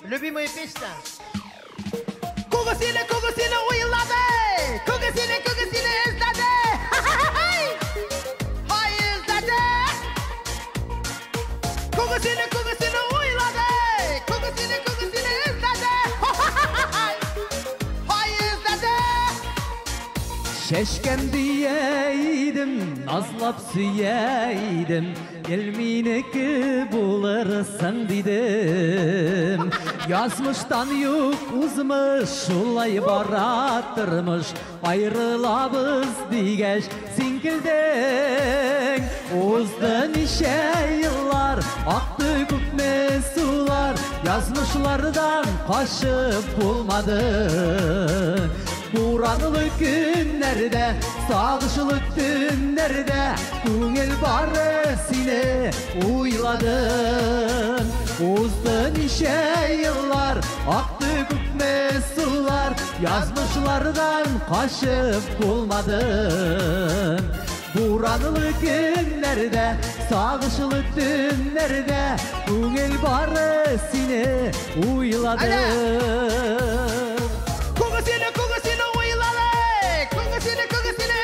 Любимая песня. Күге сине уйлады, күге сине эзләде. Һай, эзләде. Күге сине уйлады, күге сине эзләде. Һай, эзләде. Чәчкәм дия идем, назлап сөя идем, гел минеке булырсың дидем. Язмыштан юк узмыш, шулай бара тормыш, аерылабыз дигәч, син килдең. Узды ничә еллар, акты күпме сулар, язмышлардан качып булмады. Буранлы көннәрдә, сагышлы төннәрдә, күңел бары сине уйлады. Узды ничә еллар, акты күпме сулар, язмышлардан качып булмады. Буранлы көннәрдә, сагышлы төннәрдә, күңел бары сине уйлады. Күге сине уйлады, күге сине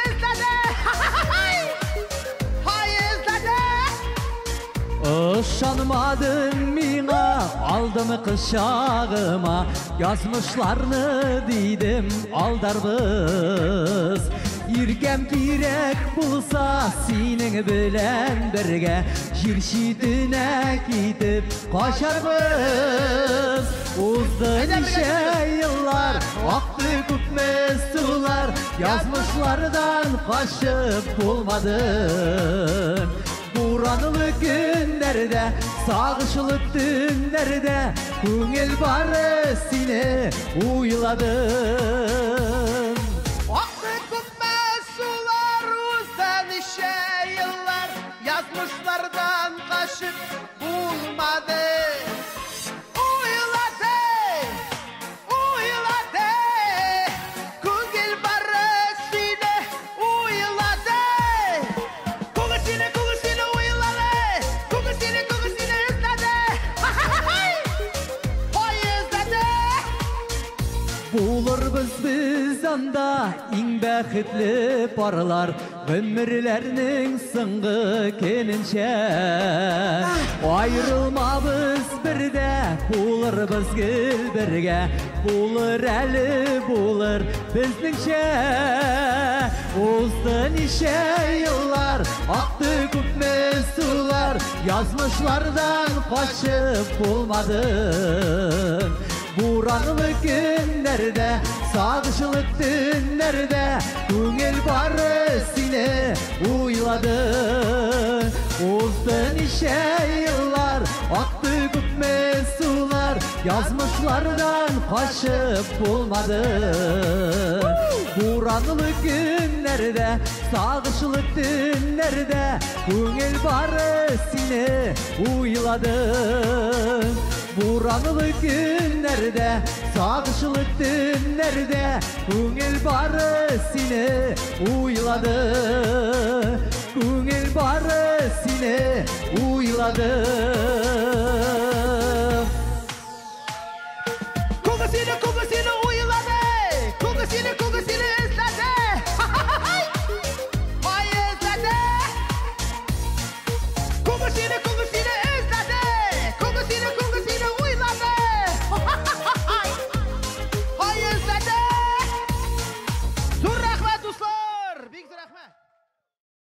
эзләде. Һай, эзләде. Ышанмадың миңа, алдым кочагыма, язмышларны дидем алдарбыз. Иркәм кирәк булса, синең белән бергә җир читенә китеп качарбыз. Узды ничә еллар, акты күпме сулар, язмышлардан качып булмады. Буранлы көннәрдә, сагышлы төннәрдә, күңел бары сине уйлады. Акты күпме сулар, узды ничә еллар, язмышлардан качып булмады. Уйлады, уйлады, күңел бары сине уйлады. Күге сине уйлады, күге сине эзләде. Һай, эзләде. Булырбыз без анда иң бәхетле парлар, гомерләрнең соңгы көненчә. Аерылмабыз бердә, булырбыз гел бергә, булыр әле булыр безнеңчә. Узды ничә еллар, акты күпме сулар, язмышлардан качып булмады. Буранлы көннәрдә, сагышлы төннәрдә, күңел бары сине уйлады. Узды ничә еллар, акты күпме сулар, язмышлардан качып булмады. Буранлы көннәрдә, сагышлы төннәрдә, күңел бары сине уйлады. Буранлы көннәрдә, сагышлы төннәрдә, күңел бары сине уйлады. Күңел бары сине уйлады.